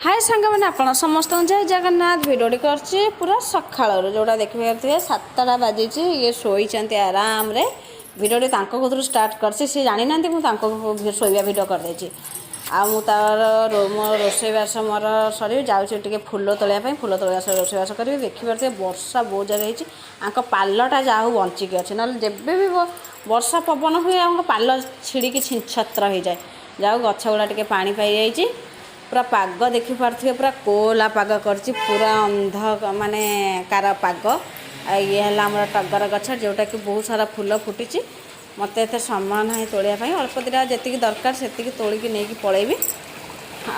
ହାଏ ସାଙ୍ଗମାନେ, ଆପଣ ସମସ୍ତଙ୍କୁ ଜୟ ଜଗନ୍ନାଥ। ଭିଡ଼ିଓଟି କରିଛି ପୁରା ସକାଳରୁ, ଯେଉଁଟା ଦେଖିପାରୁଥିବେ 7ଟା ବାଜିଛି। ଇଏ ଶୋଇଛନ୍ତି ଆରାମରେ। ଭିଡ଼ିଓଟି ତାଙ୍କ କତରୁ ଷ୍ଟାର୍ଟ କରିଛି। ସେ ଜାଣିନାହାନ୍ତି ମୁଁ ତାଙ୍କ ଶୋଇବା ଭିଡ଼ିଓ କରିଦେଇଛି। ଆଉ ମୁଁ ତାର ମୋ ରୋଷେଇବାସ ମୋର ସରିବି, ଯାଉଛି ଟିକେ ଫୁଲ ତୋଳିବା ପାଇଁ। ଫୁଲ ତୋଳିବା ସହ ରୋଷେଇବାସ କରିବି। ଦେଖିପାରୁଥିବେ, ବର୍ଷା ବହୁତ ଜାଗାରେ ହେଇଛି। ଆଙ୍କ ପାଲଟା ଯାହା ହଉ ବଞ୍ଚିକି ଅଛି, ନହେଲେ ଯେବେ ବି ବର୍ଷା ପବନ ହୁଏ, ଆମ ପାଲ ଛିଡ଼ିକି ଛିନଛତ୍ର ହେଇଯାଏ। ଯାଉ ଗଛ ଗୁଡ଼ା ଟିକେ ପାଣି ପାଇଯାଇଛି। ପୁରା ପାଗ ଦେଖିପାରୁଥିବେ, ପୁରା କୋହଲା ପାଗ କରିଛି, ପୁରା ଅନ୍ଧ ମାନେ କାର ପାଗ। ଆଉ ଇଏ ହେଲା ଆମର ଟଗର ଗଛ, ଯେଉଁଟାକି ବହୁତ ସାରା ଫୁଲ ଫୁଟିଛି। ମୋତେ ଏତେ ସମୟ ନାହିଁ ତୋଳିବା ପାଇଁ। ଅଳ୍ପ ଦୁଇଟା ଯେତିକି ଦରକାର ସେତିକି ତୋଳିକି ନେଇକି ପଳେଇବି।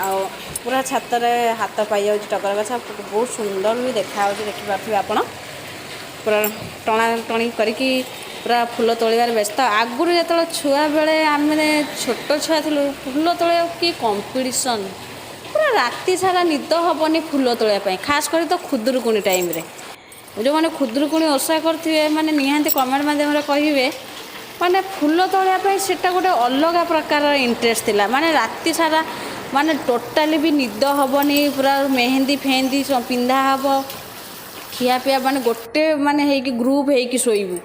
ଆଉ ପୁରା ଛାତରେ ହାତ ପାଇଯାଉଛି ଟଗର ଗଛ। ବହୁତ ସୁନ୍ଦର ବି ଦେଖାଯାଉଛି। ଦେଖିପାରୁଥିବେ ଆପଣ, ପୁରା ଟଣା ଟଣି କରିକି ପୁରା ଫୁଲ ତୋଳିବାରେ ବ୍ୟସ୍ତ। ଆଗରୁ ଯେତେବେଳେ ଛୁଆବେଳେ ଆମେ ଛୋଟ ଛୁଆ ଥିଲୁ, ଫୁଲ ତୋଳିବାକୁ କି କମ୍ପିଟିସନ୍! ପୁରା ରାତି ସାରା ନିଦ ହେବନି ଫୁଲ ତୋଳିବା ପାଇଁ। ଖାସ୍ କରି ତ ଖୁଦୁରୁକୁଣୀ ଟାଇମ୍ରେ। ଯେଉଁମାନେ ଖୁଦୁରୁକୁଣୀ ଓଷା କରିଥିବେ, ମାନେ ନିହାତି କମେଣ୍ଟ ମାଧ୍ୟମରେ କହିବେ। ମାନେ ଫୁଲ ତୋଳିବା ପାଇଁ ସେଇଟା ଗୋଟେ ଅଲଗା ପ୍ରକାର ଇଣ୍ଟରେଷ୍ଟ ଥିଲା। ମାନେ ରାତି ସାରା ମାନେ ଟୋଟାଲି ବି ନିଦ ହେବନି। ପୁରା ମେହେନ୍ଦି ଫେହେନ୍ଦି ପିନ୍ଧା ହେବ, ଖିଆପିଆ ମାନେ ଗୋଟେ ମାନେ ହେଇକି, ଗ୍ରୁପ୍ ହେଇକି ଶୋଇବୁ।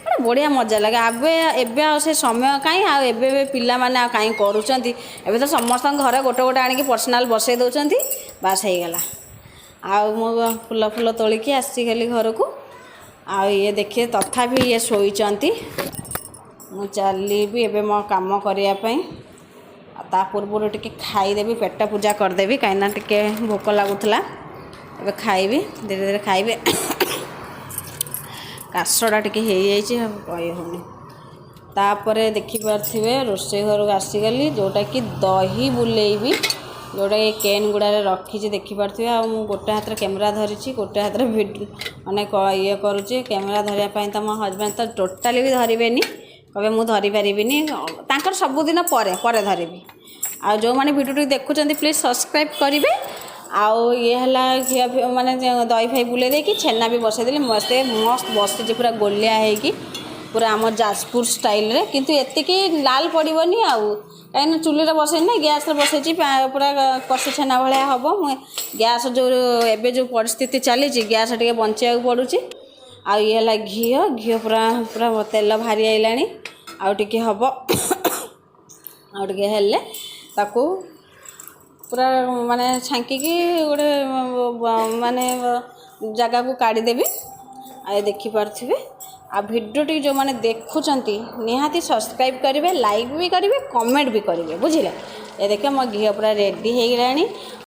ମାନେ ବଢ଼ିଆ ମଜା ଲାଗେ। ଏବେ ଏବେ ଆଉ ସେ ସମୟ କାହିଁ? ଆଉ ଏବେ ଏବେ ପିଲାମାନେ ଆଉ କାହିଁ କରୁଛନ୍ତି? ଏବେ ତ ସମସ୍ତଙ୍କ ଘରେ ଗୋଟେ ଗୋଟେ ଆଣିକି ପର୍ସନାଲ୍ ବସେଇ ଦେଉଛନ୍ତି, ବାସ୍ ହେଇଗଲା। ଆଉ ମୁଁ ଫୁଲ ଫୁଲ ତୋଳିକି ଆସିଗଲି ଘରକୁ। ଆଉ ଇଏ ଦେଖିବେ, ତଥାପି ଇଏ ଶୋଇଛନ୍ତି। ମୁଁ ଚାଲିବି ଏବେ ମୋ କାମ କରିବା ପାଇଁ। ଆଉ ତା ପୂର୍ବରୁ ଟିକେ ଖାଇଦେବି, ପେଟ ପୂଜା କରିଦେବି, କାହିଁକିନା ଟିକେ ଭୋକ ଲାଗୁଥିଲା। ଏବେ ଖାଇବି, ଧୀରେ ଧୀରେ ଖାଇବି। କାଶଟା ଟିକେ ହେଇଯାଇଛି, ଆଉ କହି ହେଉନି। ତାପରେ ଦେଖିପାରୁଥିବେ, ରୋଷେଇ ଘରକୁ ଆସିଗଲି, ଯେଉଁଟାକି ଦହି ବୁଲେଇବି, ଯେଉଁଟାକି କେନ୍ ଗୁଡ଼ାରେ ରଖିଛି, ଦେଖିପାରୁଥିବେ। ଆଉ ମୁଁ ଗୋଟେ ହାତରେ କ୍ୟାମେରା ଧରିଛି, ଗୋଟେ ହାତରେ ମାନେ ଇଏ କରୁଛି। କ୍ୟାମେରା ଧରିବା ପାଇଁ ତ ମୋ ହଜବେଣ୍ଡ ତ ଟୋଟାଲି ବି ଧରିବେନି, କହିବେ ମୁଁ ଧରିପାରିବିନି। ତାଙ୍କର ସବୁଦିନ ପରେ ପରେ ଧରିବି। ଆଉ ଯେଉଁମାନେ ଭିଡ଼ିଓଟି ଦେଖୁଛନ୍ତି, ପ୍ଲିଜ୍ ସବସ୍କ୍ରାଇବ୍ କରିବେ। ଆଉ ଇଏ ହେଲା ଘିଅ ମାନେ ଦହି ଫହି ବୁଲେଇ ଦେଇକି ଛେନା ବି ବସେଇଦେଲି। ମସ୍ତ ମସ୍ତ ବସିଛି, ପୁରା ଗୋଲିଆ ହେଇକି, ପୁରା ଆମ ଯାଜପୁର ଷ୍ଟାଇଲରେ। କିନ୍ତୁ ଏତିକି ଲାଲ ପଡ଼ିବନି ଆଉ, କାହିଁକିନା ଚୁଲିରେ ବସେଇନି ନା, ଗ୍ୟାସ୍ରେ ବସେଇଛି। ପୁରା କଷି ଛେନା ଭଳିଆ ହେବ। ମୁଁ ଗ୍ୟାସ୍ ଯେଉଁ ଏବେ ଯେଉଁ ପରିସ୍ଥିତି ଚାଲିଛି, ଗ୍ୟାସ୍ ଟିକେ ବଞ୍ଚେଇବାକୁ ପଡ଼ୁଛି। ଆଉ ଇଏ ହେଲା ଘିଅ। ଘିଅ ପୁରା ପୁରା ତେଲ ବାହାରି ଆଇଲାଣି। ଆଉ ଟିକେ ହେବ। ଆଉ ଟିକେ ହେଲେ ତାକୁ ପୁରା ମାନେ ଛାଙ୍କିକି ଗୋଟେ ମାନେ ଜାଗାକୁ କାଢ଼ିଦେବି। ଆଉ ଦେଖିପାରୁଥିବେ। ଆଉ ଭିଡ଼ିଓଟି ଯେଉଁମାନେ ଦେଖୁଛନ୍ତି, ନିହାତି ସବସ୍କ୍ରାଇବ୍ କରିବେ, ଲାଇକ୍ ବି କରିବେ, କମେଣ୍ଟ ବି କରିବେ, ବୁଝିଲେ? ଏ ଦେଖିବେ, ମୋ ଘିଅ ପୁରା ରେଡ଼ି ହେଇଗଲାଣି।